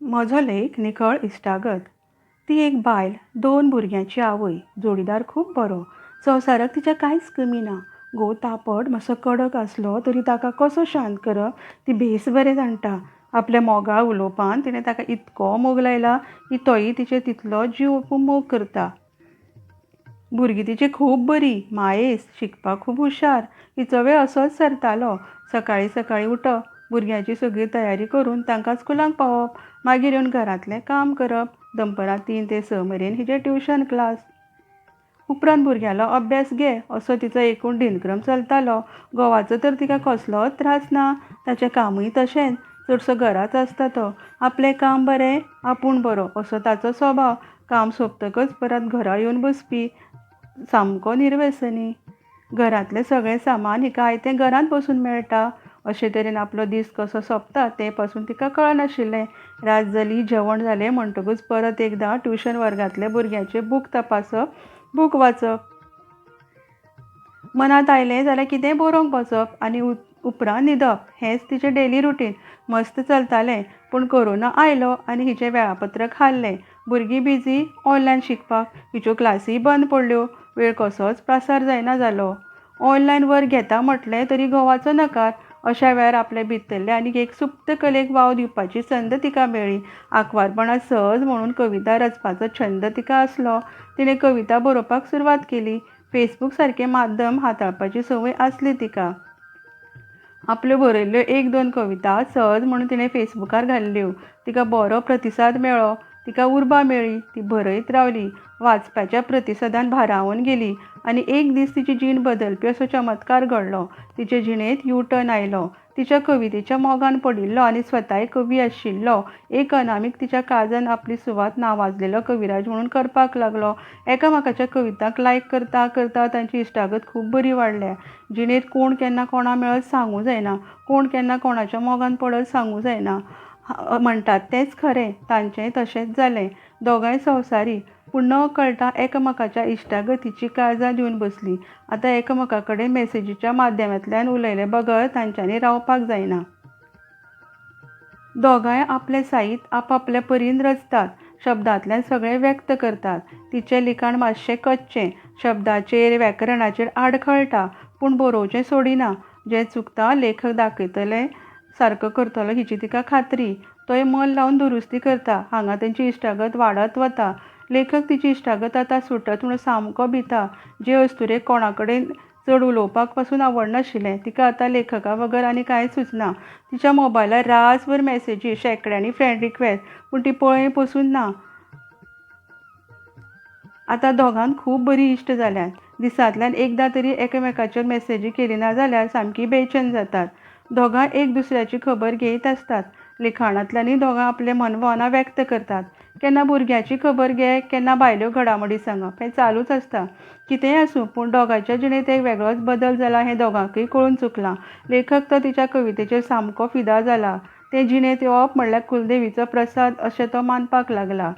म्हजो लेख निखळ इश्टागत. ती एक बायल, दोन भुरग्यांची आवय. जोडीदार खूब बरो. संवसाराक तिच्या कांयच कमी ना. घोव तापट, मातसो कडक आसलो तरी ताका कसो शांत करप ती बेस बरें जाणटा. आपल्या मोगाळ उलोवपान तिणें ताका इतको मोग लायला की तोय तिचेर तितलोच जीव ओंपून मोग करता. भुरगीं तिचीं खूब बरीं, मायेस्त, शिकपाक खूब हुशार. हिचो वेळ असोच सरतालो. सकाळीं सकाळीं उठप, भुरग्यांची सगळी तयारी करून तांकां स्कुलाक पावोवप, मागीर येवन घरांतलें काम करप, दनपरां 3 ते 6 मेरेन हिचें ट्युशन क्लास. उपरांत भुरग्यांलो अभ्यास घे असो तिचो एकूण दिनक्रम चलतालो. घोवाचो तर तिका कसलोच त्रास ना. ताचें कामूय तशेंच. चडसो घराच आसता तो. आपलें काम बरें, आपूण बरो असो ताचो स्वभाव. काम सोंपतकच परत घरा येवन बसपी. सामको निर्व्यसनी. घरांतलें सगळें सामान हिका आयतें घरांत बसून मेळटा. अशे तरेन आपलो दीस कसो सोंपता तें पसून तिका कळनाशिल्लें. रात जाली, जेवण जालें म्हणटकूच परत एकदां ट्युशन वर्गांतल्या भुरग्यांचे बूक तपासप, बूक वाचप. मनांत आयलें जाल्यार कितेंय बरोवंक बसप आनी उपरांत न्हिदप हेंच तिचें डेली रुटीन. मस्त चलतालें. पूण कोरोना आयलो आनी हिचें वेळापत्रक हाल्लें. भुरगीं बिजी ऑनलायन शिकपाक. हिच्यो क्लासीय बंद पडल्यो. वेळ कसोच पासार जायना जालो. ऑनलायन वर्ग घेता म्हटलें तरी घोवाचो नकार. अशा वेळार आपले भितरले आनीक एक सुप्त कलेक वाव दिवपाची संद तिका मेळ्ळी. आंकवारपणांत सहज म्हणून कविता रचपाचो छंद तिका आसलो. तिणें कविता बरोवपाक सुरवात केली. फेसबूक सारकें माध्यम हाताळपाची संवय आसली तिका. आपल्यो बरयल्ल्यो एक दोन कविता सहज म्हणून तिणें फेसबुकार घाल्ल्यो. तिका बरो प्रतिसाद मेळ्ळो. तिका उर्बा मेळ्ळी. ती बरयत रावली. वाचप्याच्या प्रतिसादान भारावन गेली आनी एक दीस तिची जीण बदलपी असो चमत्कार घडलो. तिचे जिणेंत यू टर्न आयलो. तिच्या कवितेच्या मोगान पडिल्लो आनी स्वताय कवी आशिल्लो एक अनामीक तिच्या काळजान आपली सुवात नावाजलेलो कविराज म्हणून करपाक लागलो. एकामेकाच्या कवितांक लायक करता करता तांची इश्टागत खूब बरी वाडल्या. जिणेंत कोण केन्ना कोणा मेळत सांगूं जायना, कोण केन्ना कोणाच्या मोगान पडत सांगूं जायना म्हणटात तेंच खरें. तांचेंय तशेंच जालें. दोगांय संवसारी. पूण न कळटां एकामेकाच्या इश्टागतीचीं काळजां दिवन बसलीं. आतां एकामेका कडेन मॅसेजीच्या माध्यमांतल्यान उलयले बगर तांच्यांनी रावपाक जायना. दोगांय आपलें साहित्य आपापले परीन रचतात. शब्दांतल्यान सगळें व्यक्त करतात. तिचें लिखाण मातशें कच्चें. शब्दाचेर, व्याकरणाचेर आडखळटा. पूण बरोवचें सोडिना. जें चुकता लेखक दाखयतले, सारको करतलो हिची तिका खात्री. तोय मन लावन दुरुस्ती करता. हांगा तांची इश्टागत वाडत वता. लेखक तिची इश्टागत आतां सुटत म्हूण सामको भिता. जे अस्तुरेक कोणा कडेन चड उलोवपाक पसून आवडनाशिल्लें तिका आतां लेखका बगर आनी कांयच सुचना. तिच्या मोबायलार रासभर मॅसेजी, शेंकड्यांनी फ्रेंड रिक्वेस्ट, पूण ती पळय पसून ना. आतां दोगांत खूब बरीं इश्ट जाल्यांत. दिसांतल्यान एकदां तरी एकामेकाचेर मॅसेजी केली ना जाल्यार सामकीं बेचैन जातात. दोगांय एक दुसऱ्याची खबर घेयत आसतात. लिखाणांतल्यानूय दोगां आपलीं मनभावनां व्यक्त करतात. केन्ना भुरग्याची खबर घे, केन्ना भायल्यो घडामोडी सांगप हें चालूच आसता. कितेंय आसूं, पूण दोगांयच्या जिणेंत एक वेगळोच बदल जाला हें दोगांकूय कळून चुकलां. लेखक तर तिच्या कवितेचेर सामको फिदा जाला. तें जिणेंत येवप म्हणल्यार कुलदेवीचो प्रसाद अशें तो मानपाक लागला.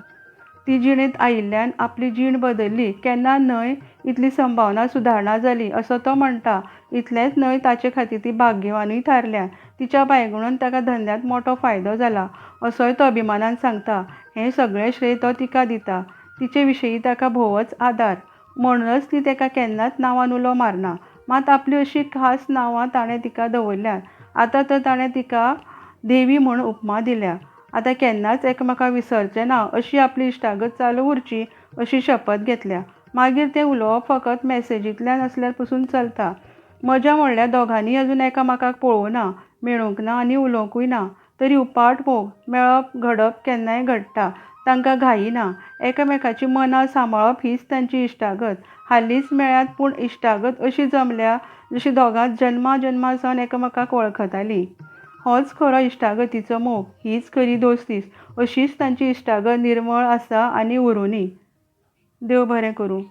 ती जिणेंत आयिल्ल्यान आपली जीण बदल्ली, केन्ना न्हय इतली संभावना सुदारणा जाली असो तो म्हणटा. इतलेंच न्हय, ताचे खातीर ती भाग्यवानूय थारल्या. तिच्या बायगुणान ताका धंद्यांत मोटो फायदो जाला असोय तो अभिमानान सांगता. हें सगळें श्रेय तो तिका दिता. तिचे विशीं ताका भोवच आदार. म्हणूनच ती ताका केन्नाच नांवान उलो मारना. मात आपलीं अशीं खास नांवां ताणें तिका दवरल्यांत. आतां तर ताणें तिका देवी म्हूण उपमा दिल्या. आतां केन्नाच एकामेकाक विसरचे ना अशी आपली इश्टागत चालू उरची अशी शपथ घेतल्या. मागीर तें उलोवप फकत मॅसेजींतल्यान आसल्यार पसून चलता. मजा म्हणल्यार दोगांनीय अजून एकामेकाक पळोवंक ना, मेळूंक ना आनी उलोवंकूय ना. तरी उपाट मोग. मेळप घडप केन्नाय घडटा. तांकां घाई ना. एकामेकाचीं मनां सांबाळप हीच तांची इश्टागत. हालींच मेळ्ळ्यात पूण इश्टागत अशी जमल्या जशी दोगां जन्मा जन्मा सावन एकामेकाक वळखतालीं. होच खरो इश्टागतीचो मोग. हीच खरी दोस्ती. अशीच तांची इश्टागत निर्मळ आसा आनी उरुनी. देव बरें करूं.